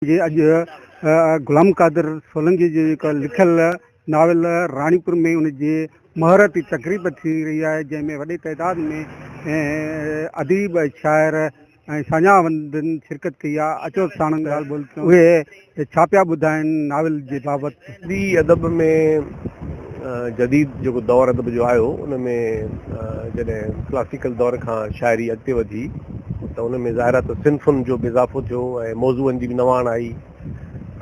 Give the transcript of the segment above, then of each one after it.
جي اڄ غلام قادر سولنگي جي جيڪا لکيل ناول راڻيپور ۾ ان جي مهورتي تقريب ٿي رهي آهي جنهن ۾ وڏي تعداد ۾ اديب ۽ شاعر ۽ ساڃاهه وندن شرڪت ڪئي آهي اچو ساڻن ڳالهه ٻولهه ڪيون اهي ڇا پيا ٻڌائن ناول جي بابت. سنڌي ادب ۾ جديد جيڪو دور ادب جو آيو ان ۾ جڏهن ڪلاسيڪل دور کان شاعري اڳتي وڌي ته ان ۾ ظاهر آهي ته صنفن جو به اضافو ٿيو ۽ موضوعن جي به نواڻ آئي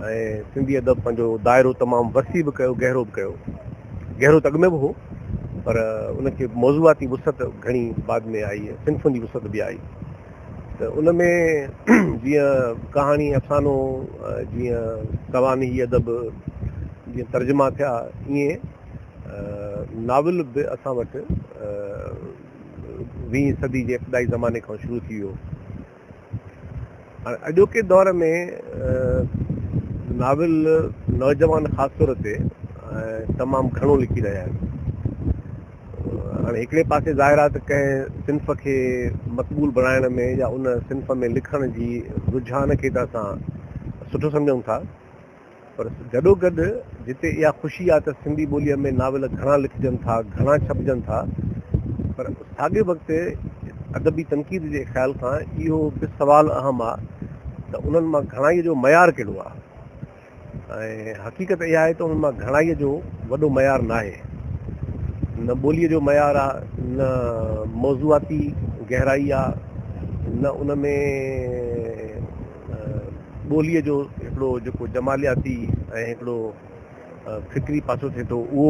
۽ سنڌي ادب پنهنجو دائرو تمام وسيع به ڪيو گهرو به ڪيو. گهرو ته اڳ ۾ به هو پر ان کي موضوعاتي وسعت گهڻي بعد ۾ آئي ۽ صنفن جي وسعت به آئي ته ان ۾ جيئن ڪهاڻي افسانو جيئن سوانحي ادب جيئن ترجما ٿيا ائين ناول به اسان وٽ ويهين صدي جي ابتدائي زماني کان شروع ٿي ويو. هاڻي اڄوڪي دور ۾ ناول نوجوان خاص طور تي تمام گهڻو لکي رهيا آهن. هاڻي هڪڙي پاسي ظاهر آهي ته ڪنهن صنف کي مقبول بڻائڻ ۾ يا ان صنف ۾ لکڻ جي رجحان کي ته اسان سٺو سمجهون ٿا. پر گڏوگڏ جتي اها خوشي آهي ته سنڌي ٻوليء ۾ ناول گهڻا لکجن ٿا، گهڻا ڇپجن ٿا، پر ساڳئي وقت ادبي تنقيد جي خيال کان اهو به سوال اهم آهي ته انهن مان گهڻائيء جو معيار ڪهڙو آهي ۽ حقيقت اها آهي ته انهن مان گهڻائيء جو وڏو معيار ناهي. نه ٻوليء جو معيار آهي، نه موضوعاتي گهرائي آهي، نه ان ۾. ٻوليء جو هڪڙو جيڪو جمالياتي ۽ هڪڙو فڪري پاسو ٿئي ٿو اهو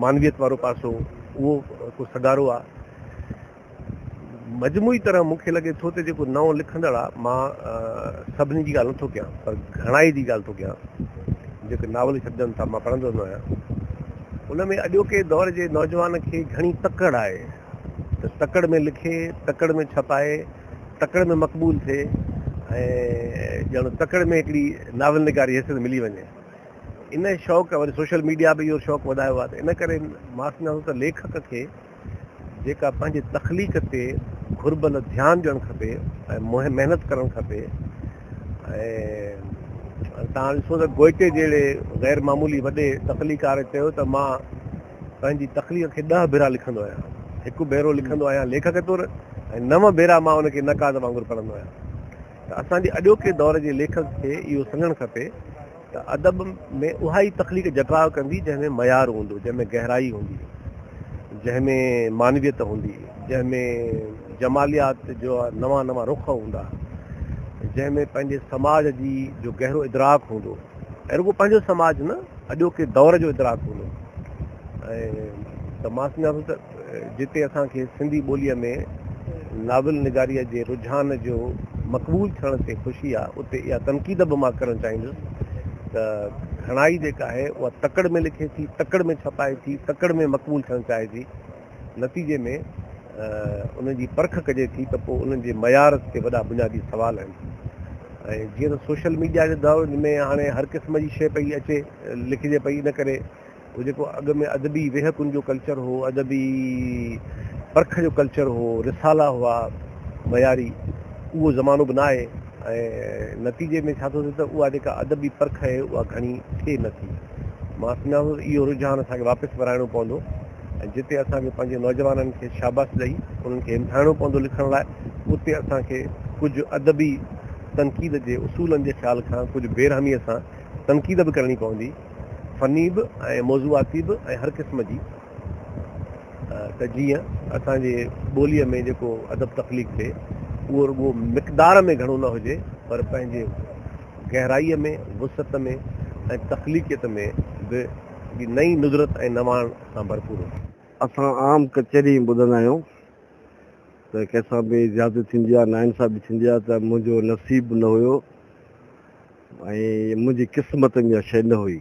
معنويت وارو پاسو اهو ڪو سگهارو آ. مجموعي طرح مون کي لڳي ٿو ته جيڪو نئون لکندڙ آ مان سڀني جي ڳالهه نٿو ڪيان پر گهڻائي جي ڳالهه ٿو ڪيان جيڪي ناول ڇپجن ٿا مان پڙهندو رهندو آهيان ان ۾ اڄوڪي دور جي نوجوان کي گهڻي تڪڙ آهي ته تڪڙ ۾ لکي تڪڙ ۾ ڇپائي تڪڙ ۾ مقبول ٿئي ۽ ڄڻ تڪڙ ۾ هڪڙي ناول نگاري حيثيت ملي وڃي. ان شوق وري سوشل ميڊيا به اهو شوق وڌايو آهي ته ان ڪري مان سمجهان ٿو ته ليکڪ کي جيڪا پنهنجي تخليق تي گهربل ڌيان ڏيڻ کپي ۽ محنت ڪرڻ کپي ۽ توهان ڏسو ته گوئٽي جهڙي غير معمولي وڏي تخليقار چيو ته مان پنهنجي تخليق کي ڏهه ڀيرا لکندو آهيان. هڪ ڀيرو لکندو آهيان ليکڪ طور ۽ نو ڀيرا مان ان کي نقاد وانگر پڙهندو آهيان. ته اسان جي اڄوڪي دور جي ليکڪ کي اهو سمجهڻ کپي ته ادب ۾ اها ئي تخليق جٽاء ڪندي جنهن ۾ معيار هوندو، جنهن ۾ گهرائي هوندي، جنهن ۾ معنويت هوندي، جنهن ۾ جماليات جا نوان نوان رخ هوندا، جنهن ۾ پنهنجي سماج جي جو گهرو ادراڪ هوندو ۽ رڳو پنهنجو سماج نه، اڄوڪي دور جو ادراڪ هوندو ۽ ته مان سمجهان ٿو ته جتي اسان کي سنڌي ٻوليء ۾ ناول نگاريء جي رجحان جو مقبول ٿيڻ تي خوشي آ اتي اها تنقيد به مان ڪرڻ چاهيندس ته گهڻائي جيڪا آهي اها تڪڙ ۾ لکي ٿي، تڪڙ ۾ ڇپائي ٿي، تڪڙ ۾ مقبول ٿيڻ چاهي ٿي. نتيجي ۾ انهن جي پرک ڪجي ٿي ته پوء انهن جي معيار تي وڏا بنيادي سوال آهن ۽ جيئن ته سوشل ميڊيا جي دور ۾ هاڻي هر قسم جي شيء پئي اچي لکجي پئي ان ڪري اهو جيڪو اڳ ۾ ادبي ويهڪن جو ڪلچر هو ادبي پرک جو ڪلچر هو رسالا هئا معياري اهو زمانو به نه آهي ۽ نتيجي ۾ ڇا ٿو ٿئي ته اها جيڪا ادبي پرک آهي اها گهڻي ٿئي نه ٿي. مان سمجهان ٿو ته اهو رجحان اسان کي واپس ورائڻو پوندو ۽ جتي اسان کي پنهنجي نوجوانن کي شاباس ڏئي انهن کي همٿائڻو پوندو لکڻ لاء اتي اسان کي ڪجهه ادبي تنقيد جي اصولن جي خيال کان ڪجهه بي رحميء سان تنقيد به ڪرڻي پوندي فني به ۽ موضوعاتي به ۽ هر قسم جي ته جيئن اسان جي ٻوليء ۾ جيڪو ادب تخليق ٿئي اهو رڳو مقدار ۾ گهڻو نه هجي پر پنهنجي گهرائيء ۾، وسعت ۾ ۽ تخليقيت ۾ به هڪڙي نئين ندرت ۽ نواڻ سان ڀرپور هجي. اسان عام ڪچهري ۾ ٻڌندا آهيون ته ڪنهن سان به زيادتي ٿيندي آهي، ناانصافي ٿيندي آهي ته منهنجو نصيب نه هيو ۽ منهنجي قسمت ۾ اها شيء نه هئي.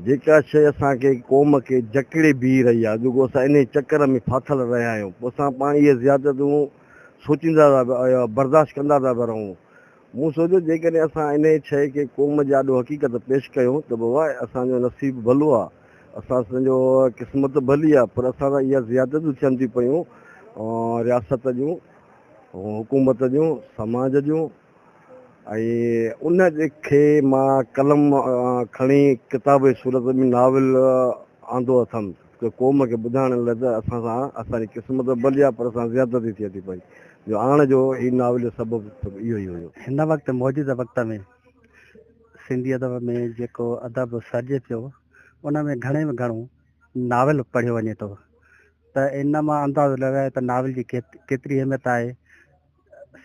جيڪا شيء اسان کي قوم کي جڪڙي بيهي رهي آهي، جيڪو اسان انهي چڪر ۾ ڦاٿل رهيا آهيون، پوء اسان پاڻ اهي زيادتيون سوچيندا ٿا برداشت ڪندا ٿا پيا رهون. مون سوچيو جيڪڏهن اسان انهيء شيء کي قوم جي آڏو حقيقت پيش ڪيون ته بابا اسان جو نصيب ڀلو آ، اسان جو قسمت ڀلي آ، پر اسان سان اها زيادتيون ٿين ٿيون پيون رياست جون، حڪومت جون، سماج جون ۽ ان کي مان قلم کڻي ڪتاب جي صورت ۾ ناول آندو اٿم ته قوم کي ٻڌائڻ لاء ته اسان سان اسان جي قسمت ڀلي آهي پر اسان سان زيادتي ٿئي ٿي پئي جو آڻ جو هي ناول جو سبب اهو ئي هيو. هن وقت موجوده وقت ۾ سنڌي ادب ۾ جيڪو ادب سرجي پيو ان ۾ گهڻي ۾ گهڻو ناول پڙهيو وڃي ٿو ته ان مان اندازو لڳايو ته ناول جي ڪيتري اهميت آهي.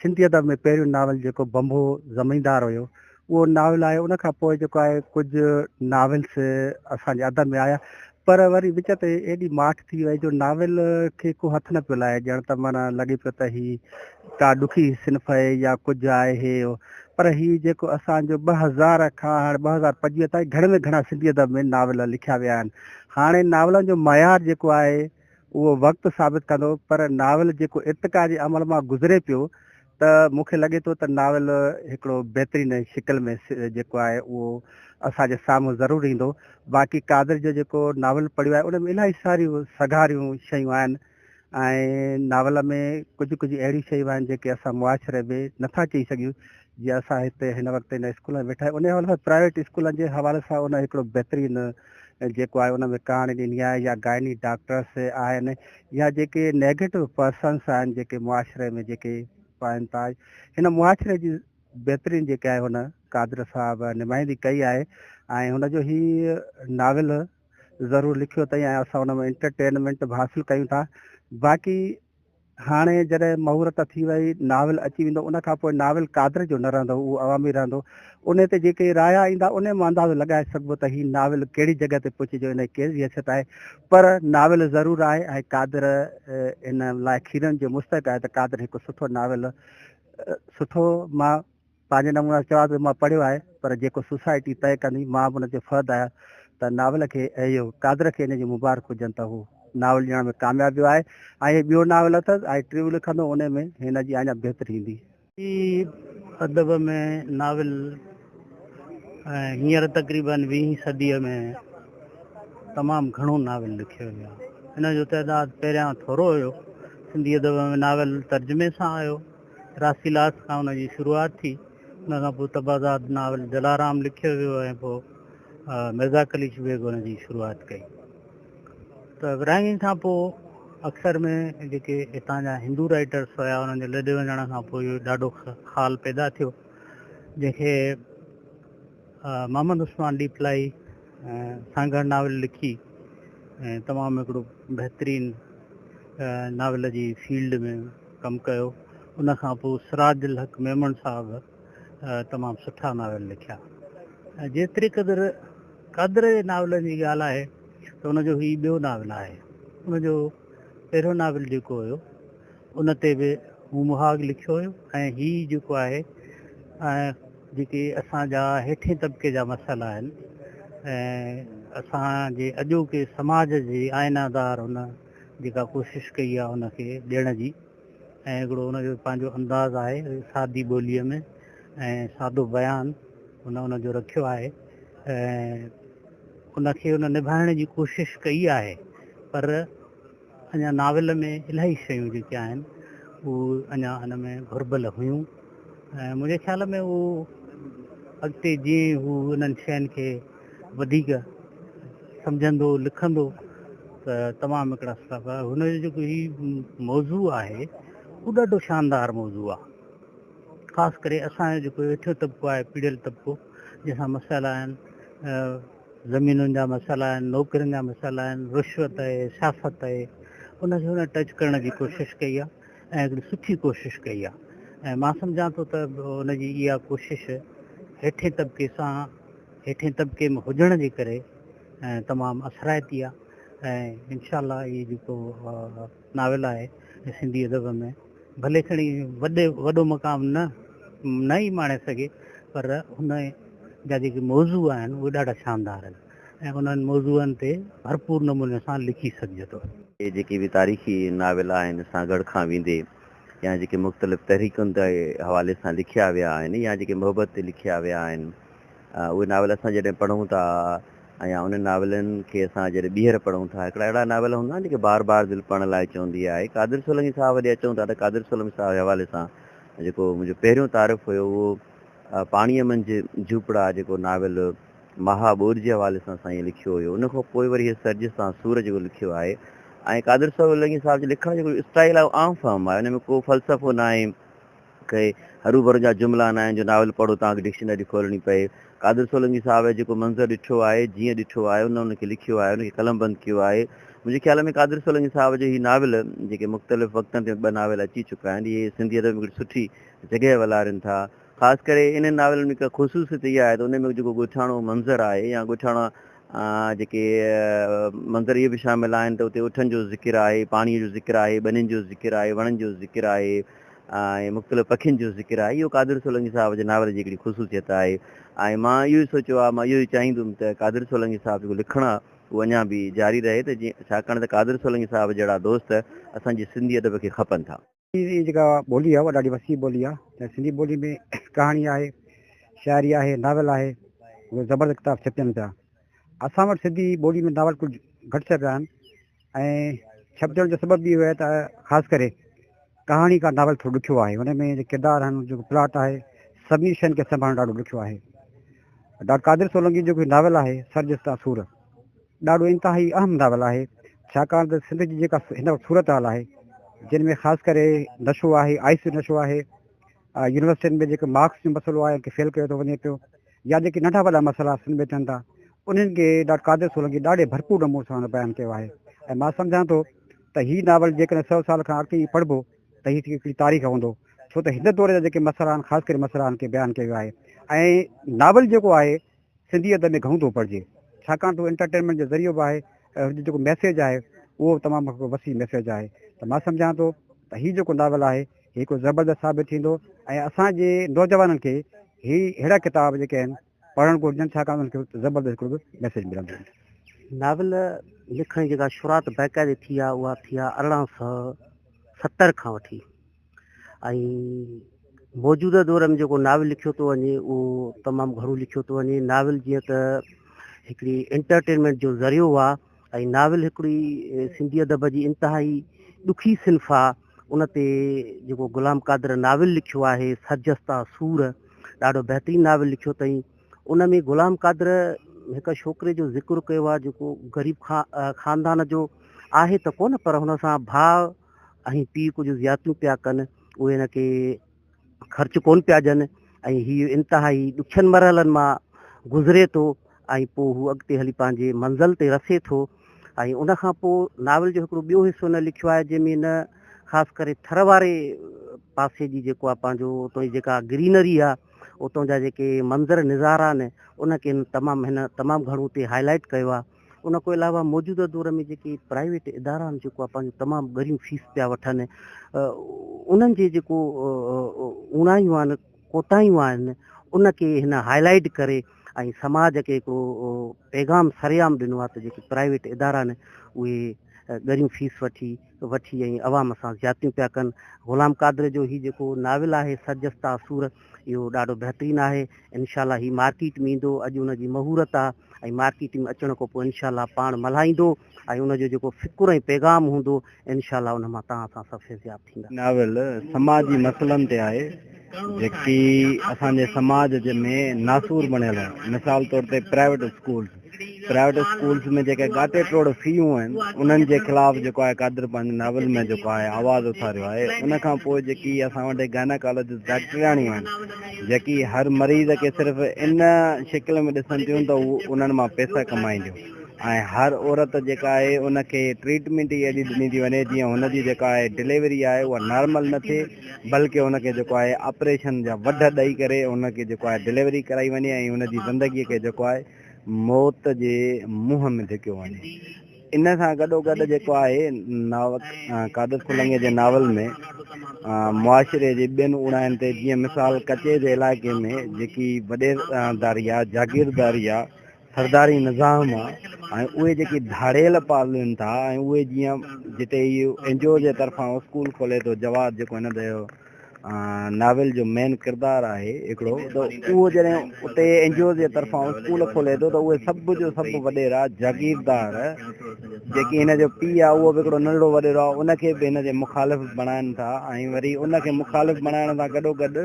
سنڌي ادب ۾ پهريون ناول جيڪو ڀنڀو زميندار هيو اهو ناول آهي ان کان پوء جيڪو آهي ڪجهه ناولس اسان جي ادب ۾ آيا پر وري وچ تي ايڏي ماٺ ٿي وئي جو ناول کي ڪو هٿ نه پيو لائي ڄڻ ته معنيٰ لڳي پيو ته هي ڪا ڏکي صنف آهي يا ڪجهه آهي هي پر هي جيڪو اسان جو 2000 کان هاڻي 2025 تائين گهڻي ۾ گهڻا سنڌي ادب ۾ ناول لکيا ويا آهن هاڻي ناولن جو معيار جيڪو آهي اهو وقت ثابت ڪندو پر ناول جيڪو ارتقا جي عمل مان گذري پيو ته مون کي لڳي ٿو ته ناول هڪڙو بهترين شڪل ۾ جيڪو آهي اهو اسان جي سامهون ضرور ايندو. باقي قادر جو جيڪو ناول پڙهيو آهي ان ۾ الاهي ساريون سگهاريون شيون آهن ۽ ناول ۾ ڪجهه ڪجهه اهڙيون شيون آهن جيڪي اسان معاشري ۾ نٿا چئي سگهيون جيئن اسان هتي هن وقت هن اسڪول ۾ ويٺا آهيون ان حوالي سان پرائيويٽ اسڪولن جي حوالي سان ان هڪڙو بهترين جيڪو آهي ان ۾ ڪهاڻي ڏني آهي يا گائني ڊاڪٽرس آهن يا جيڪي نيگيٽو پرسنس آهن جيڪي معاشري ۾ جيڪي پائن ٿا هن معاشري جي بهترين جيڪي آهي هن قادر صاحب نمائندي ڪئي آهي ۽ هن جو هي ناول ضرور لکيو اٿئي ۽ اسان ان ۾ انٽرٽينمينٽ به حاصل ڪيون ٿا باقي هاڻي جڏهن مهورت ٿي وئي، ناول اچي ويندو، ان کان پوء ناول قادر جو نه رهندو، اهو عوامي رهندو. انهي تي جيڪي رايا ايندا، انهي مان اندازو لڳائي سگهبو ته هي ناول ڪهڙي جڳهه تي پهچي جو انهي ڪهڙي حيثيت آهي. پر ناول ضرور آهي ۽ قادر ان لاء کيرن جو مستحق آهي ته قادر هڪ سٺو ناول سٺو مان پنهنجي نموني سان چوان ٿو مان پڙهيو آهي پر جيڪو سوسائٽي طئي ڪندي مان به ان جو فرد آهيان ته ناول کي اهو قادر کي ان جون مبارڪون هجن ته هو ناول ڏيڻ ۾ ڪامياب ويو آهي ۽ هي ٻيو ناول اٿس ۽ ٽيون لکندو ان ۾ هن جي اڃا بهتري ايندي. سنڌي ادب ۾ ناول هينئر تقريباً ويهين صديء ۾ تمام گهڻو ناول لکيو ويو آهي. ان جو تعداد پهريان ٿورو هيو. سنڌي ادب ۾ ناول ترجمي سان آيو. راسيلاس کان ان جي شروعات ٿي. ان کان پوء طبعزاد ناول جلارام لکيو ويو ۽ پوء مرزا قليچ بيگ ان جي شروعات ڪئي. ته ورهاڱي کان پوء اڪثر ۾ جيڪي هتان جا هندو رائيٽرس هيا انهن جي لڏي وڃڻ کان پوء اهو ڏاڍو خال پيدا ٿيو جنهن کي محمد عثمان ڏيپلائي سانگهڙ ناول لکي ۽ تمام هڪڙو بهترين ناول جي فيلڊ ۾ ڪم ڪيو. ان کان پوء سراج الحق ميمڻ صاحب تمام سٺا ناول لکيا. جيتري قدر قادر جي ناولن جي ڳالهه آهي ته ان جو هي ٻيو ناول آهي. ان جو پهريون ناول جيڪو هيو ان تي به مون مهاڳ لکيو هيو ۽ هي جيڪو آهي جيڪي اسان جا هيٺين طبقي جا مسئلا آهن ۽ اسان جي اڄوڪي سماج جي آئينه دار هن جيڪا ڪوشش ڪئي آهي ان کي ڏيڻ جي ۽ هڪڙو ان جو پنهنجو انداز آهي سادي ٻوليء ۾ ۽ سادو بيان هن ان جو رکيو آهي ۽ ان کي ان نڀائڻ جي ڪوشش ڪئي آهي پر اڃا ناول ۾ الاهي شيون جيڪي آهن اهي اڃا ان ۾ گهربل هيون ۽ منهنجي خيال ۾ اهو اڳتي جيئن هو انهن شين کي وڌيڪ سمجهندو لکندو ته تمام هڪڙا سٺا پر هن جو جيڪو هي موضوع آهي هو ڏاڍو شاندار موضوع آهي خاص ڪري اسان جو جيڪو هيٺيون طبقو آهي پيڙهيل طبقو جنهن سان مسئلا آهن زمينن جا مسئلا آهن نوڪرين جا مسئلا آهن رشوت آهي سياست آهي ان کي هن ٽچ ڪرڻ جي ڪوشش ڪئي آهي ۽ هڪڙي سٺي ڪوشش ڪئي آهي ۽ مان سمجهان ٿو ته ان جي اها ڪوشش هيٺين طبقي سان هيٺين طبقي ۾ هجڻ جي ڪري تمام اثرائتي آهي ۽ انشاء الله هي جيڪو ناول آهي سنڌي ادب ۾ ڀلي کڻي وڏي وڏو مقام نه نه ئي ماڻي سگهي پر هن جا جيڪي موضوع آهن اهي ڏاڍا شاندار آهن ۽ انهن موضوعن تي ڀرپور نموني سان لکي سگهجي ٿو. اهي جيڪي به تاريخي ناول آهن سانگهڙ کان ويندي يا جيڪي مختلف تحريڪن تي حوالي سان لکيا ويا آهن يا جيڪي محبت تي لکيا ويا آهن اهي ناول اسان جڏهن پڙهون ٿا ۽ انهن ناولن کي اسان جڏهن ٻيهر پڙهون ٿا هڪڙا اهڙا ناول هوندا آهن جيڪي بار بار دل پڙهڻ لاء چوندي آهي قادر سولنگي صاحب ڏي اچون ٿا ته قادر سولنگي صاحب جي حوالي سان جيڪو منهنجو پهريون تعارف هيو اهو پاڻيء منجهه جهوپڙا جيڪو ناول مها ٻوڏ جي حوالي سان سائين لکيو هيو، ان کان پوء وري هي سرجستان سور جيڪو لکيو آهي ۽ قادر سولنگي صاحب جي لکڻ جو جيڪو اسٽائيل آهي اهو عام فهم آهي، ان ۾ ڪو فلسفو ناهي، ڪي هروڀرو جا جملا ناهن جو ناول پڙهو توهان کي ڊڪشنري کولڻي پئي. قادر سولنگي صاحب جيڪو منظر ڏٺو آهي، جيئن ڏٺو آهي، ان ان کي لکيو آهي، ان کي قلمبند ڪيو آهي. منهنجي خيال ۾ قادر سولنگي صاحب جو هي ناول جيڪي مختلف وقتن تي ٻه ناول اچي چڪا آهن، اهي سنڌي ادب ۾ هڪڙي سٺي جڳهه والارين ٿا. خاص ڪري انهن ناولن ۾ هڪ خصوصيت اها آهي ته انهن ۾ جيڪو ڳوٺاڻو منظر آهي يا ڳوٺاڻا جيڪي منظر اهي به شامل آهن ته اتي اٺن جو ذڪر آهي، پاڻيء جو ذڪر آهي، ٻنين جو ذڪر آهي، وڻن جو ذڪر آهي ۽ مختلف پکين جو ذڪر آهي. اهو قادر سولنگي صاحب جي ناول جي هڪڙي خصوصيت آهي ۽ مان اهو ئي سوچيو آهي، مان اهو ئي چاهيندم ته قادر سولنگي صاحب جيڪو لکڻ آهي اهو اڃا به جاري رهي ته جيئن ڇاڪاڻ ته قادر سولنگي صاحب جهڙا دوست اسان جي سنڌي ادب کي کپن ٿا. سنڌي جيڪا ٻولي آهي اها ڏاڍي وسيع ٻولي آهي ۽ سنڌي ٻولي ۾ ڪهاڻي آهي، شاعري آهي، ناول آهي، اهي زبردست ڪتاب ڇپجن پيا. اسان وٽ سنڌي ٻولي ۾ ناول ڪجهه گهٽ ڇپيا آهن ۽ ڇپجڻ جو سبب به اهو آهي ته خاص ڪري ڪهاڻي کان ناول ٿورو ڏکيو آهي، ان ۾ جيڪي ڪردار آهن، جيڪو پلاٽ آهي، سڀني شين کي سنڀالڻ ڏاڍو ڏکيو آهي. ڊاڪٽر قادر سولنگي جو جيڪو ناول آهي سرجستا سور ڏاڍو انتهائي اهم ناول آهي، ڇاڪاڻ ته سنڌ جي جيڪا هن وقت صورتحال آهي، جن ۾ خاص ڪري نشو آهي، آئس جو نشو آهي، يونيورسٽين ۾ جيڪو مارڪس جو مسئلو آهي ان کي فيل ڪيو ٿو وڃي پيو يا جيڪي ننڍا وڏا مسئلا سنڌ ۾ ٿين ٿا، انهن کي ڊاڪٽر قادر سولنگي ڏاڍي ڀرپور نموني سان بيان ڪيو آهي ۽ مان سمجهان ٿو ته هي ناول جيڪڏهن سئو سال کان اڳتي پڙهبو ته هي هڪڙي تاريخ هوندو، ڇو ته هن دور جا جيڪي مسئلا آهن، خاص ڪري مسئلا آهن کي بيان ڪيو ويو آهي ۽ ناول جيڪو آهي سنڌي ادب ۾ گهڻو ٿو پڙهجي ڇاڪاڻ ته اهو انٽرٽينمينٽ جو ذريعو به آهي ۽ هن جو جيڪو ميسيج آهي اهو به تمام هڪ وسيع ميسيج آهي ته مان سمجهان ٿو ته هي جيڪو ناول آهي هي هڪ زبردست ثابت ٿيندو ۽ اسان جي نوجوانن کي هي اهڙا ڪتاب جيڪي آهن پڙهڻ گهرجن ڇاڪاڻ ته انهن کي زبردست هڪڙو ميسيج ملندو. ناول لکڻ جي جيڪا شروعات باقاعدي ٿي آهي اها ٿي آهي 1870 کان وٺي. ۽ موجوده دور ۾ جيڪو ناول لکيو ٿو وڃي اهو تمام گهڻو لکيو ٿو وڃي ناول جيئن ته هڪڙي انٽرٽينمينٽ جو ذريعو آهي ۽ ناول هڪڙي سنڌي ادب جي انتهائي ڏکي صنف آهي ان تي جيڪو غلام قادر ناول لکيو آهي سرجستا سور ڏاڍو بهترين ناول لکيو اٿئي ان ۾ غلام قادر هڪ ڇوڪري جو ذڪر ڪيو آهي جيڪو غريب خاندان جو آهي ته ڪونه پر هن سان ڀاء ۽ پيء ڪجهه زيادتيون پيا ڪن، اهي هن کي خرچ ڪونه پيا ڏين ۽ هي انتهائي ڏکين مرحلن مان گذري ٿو ۽ پوء هو اڳتي هلي پنهنجي منزل تي رسي ٿو ۽ ان کان پوء ناول جو هڪڙو ٻيو حصو هن لکيو آهي جنهن ۾ هن خاص ڪري ٿر واري پاسي جي جيڪو آهي پنهنجو اتان جي جيڪا گرينري آهي اتان جا جيڪي منظر نظارا آهن ان کي هن تمام هن تمام گهڻو اتي هائي لائيٽ ڪيو آهي. ان کان علاوه موجوده دور ۾ جيڪي پرائيويٽ ادارا آهن جيڪو پنهنجو تمام ڳريون فيس پيا وٺن انهن جي جيڪو اوڻايون آهن ڪوتاهيون آهن ان کي هن هائي لائيٽ ڪري ۽ سماج کي هڪڙو پيغام سرعام ڏنو آهي ته جيڪي پرائيويٽ ادارا آهن اهي ڳريون فيس وٺي وٺي ۽ عوام سان زيادتيون پيا ڪن غلام قادر جو هي جيڪو ناول آهي سرجستا سور اهو ڏاڍو بهترين آهي انشاء الله هي مارڪيٽ ۾ ايندو اڄ ان جي مهورت آ ۽ مارڪيٽ ۾ اچڻ کان پوء انشاء الله پاڻ ملهائيندو ۽ ان جو جيڪو فڪر ۽ پيغام هوندو انشاء الله ان مان توهان سان سڀ فيضياب ٿيندا. ناول سماجي مسئلن تي آهي جيڪي اسان جي سماج جي ۾ ناسور بڻيل آهن مثال طور تي پرائيويٽ اسڪولز پرائيويٽ اسڪولز ۾ جيڪي ڳاٽي ٽوڙ فيون آهن انهن جي خلاف جيڪو آهي قادر پنهنجي ناول ۾ جيڪو آهي آواز اٿاريو آهي ان کان پوء جيڪي اسان وٽ گائناڪالاجسٽ ڊاڪٽرياڻيون آهن جيڪي هر مريض کي صرف ان شڪل ۾ ڏسن ٿيون ته هو انهن مان پئسا ڪمائينديون ۽ هر عورت جيڪا آهي ان کي ٽريٽمينٽ ئي اهڙي ڏني ٿي وڃي جيئن هن جي جيڪا آهي ڊليوري آهي اها نارمل نه ٿئي بلڪه ان کي جيڪو آهي آپريشن جا وڍ ڏئي ڪري ان کي جيڪو آهي ڊليوري ڪرائي وڃي ۽ ان جي زندگي کي جيڪو آهي موت جي منهن ۾ ڌڪيو وڃي. ان سان گڏوگڏ جيڪو آهي قادر سولنگي جي ناول ۾ معاشري جي ٻين اوڻاين تي جيئن مثال ڪچي جي علائقي ۾ جيڪي وڏيرداري آ، جاگيرداري آ، سرداري نظام آ ۽ اهي جيڪي ڌاڙيل پالين ٿا ۽ اهي جيئن جتي هي اين جي او جي طرفان اسڪول کولي ٿو جواد جيڪو هن جو ناول جو مين ڪردار آهي هڪڙو ته اهو جڏهن اتي اين جي اوز جي طرفان اسڪول کولي ٿو ته اهي سڀ جو سڀ وڏيرا جاگيردار جيڪي هن جو پيء آهي اهو به هڪڙو ننڍڙو وڏيرو آهي ان کي به هن جي مخالف بڻائن ٿا ۽ وري ان کي مخالف بڻائڻ سان گڏو گڏ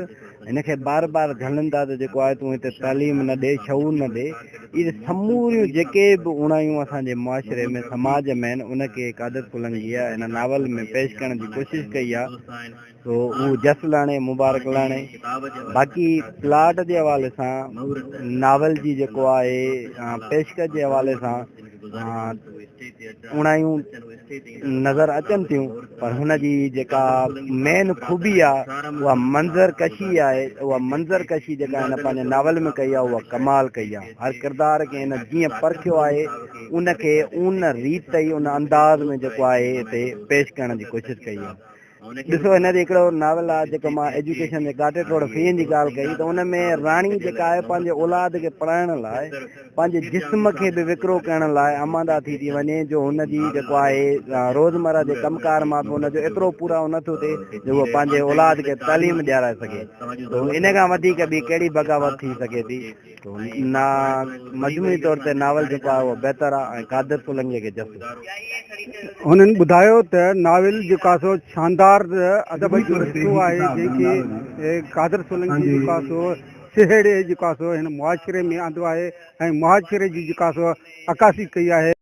هن کي بار بار جهلن ٿا ته جيڪو آهي تون هتي تعليم نه ڏي شعور نه ڏي اهي سموريون جيڪي به اوڻايون اسان جي معاشري ۾ سماج ۾ آهن ان کي قادر سولنگيء هن ناول ۾ پيش ڪرڻ جي ڪوشش ڪئي آهي. سو اهو جس لاڻي مبارڪ لاڻي. باقي پلاٽ جي حوالي سان ناول جي جيڪو آهي پيشڪش جي حوالي سان اوڻايون نظر اچن ٿيون پر هن جي جيڪا مين خوبي آهي اها منظر ڪشي آهي اها منظر ڪشي جيڪا هن پنهنجي ناول ۾ ڪئي آهي اها ڪمال ڪئي آهي هر ڪردار کي هن جيئن پرکيو آهي ان کي ان ريت ئي ان انداز ۾ جيڪو آهي هتي پيش ڪرڻ جي ڪوشش ڪئي آهي. ڏسو هن جي هڪڙو ناول آ جيڪو مان ايجوڪيشن جي ڪاٽي ٽوڙ فين جي ڳالهه ڪئي ته ان ۾ راڻي جيڪا آهي پنهنجي اولاد کي پڙهائڻ لاء پنهنجي جسم کي به وڪرو ڪرڻ لاء آماده ٿي ٿي وڃي جو هن جي جيڪو آهي روزمره جي ڪم ڪار مان به هن جو ايترو پورائو نه ٿو ٿئي جو هوء پنهنجي اولاد کي تعليم ڏيارائي سگهي ته ان کان وڌيڪ ٻي ڪهڙي بغاوت ٿي سگهي ٿي ته مجموعي طور تي ناول جيڪو آهي اهو بهتر آهي ۽ قادر سولنگي کي جس. هنن ٻڌايو ته ناول جيڪو آهي سو شاندار ادب جو حصو آهي جنهن کي قادر سولنگي جيڪو آهي سو سهيڙي جيڪو آهي سو هن معاشري ۾ آندو آهي ۽ معاشري جي جيڪا سو عڪاسي ڪئي آهي.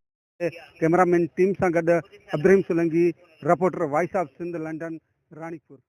ڪئميرا مين ٽيم سان گڏ Abdulrahim Solangi, reporter voice of Sindh London, Ranipur.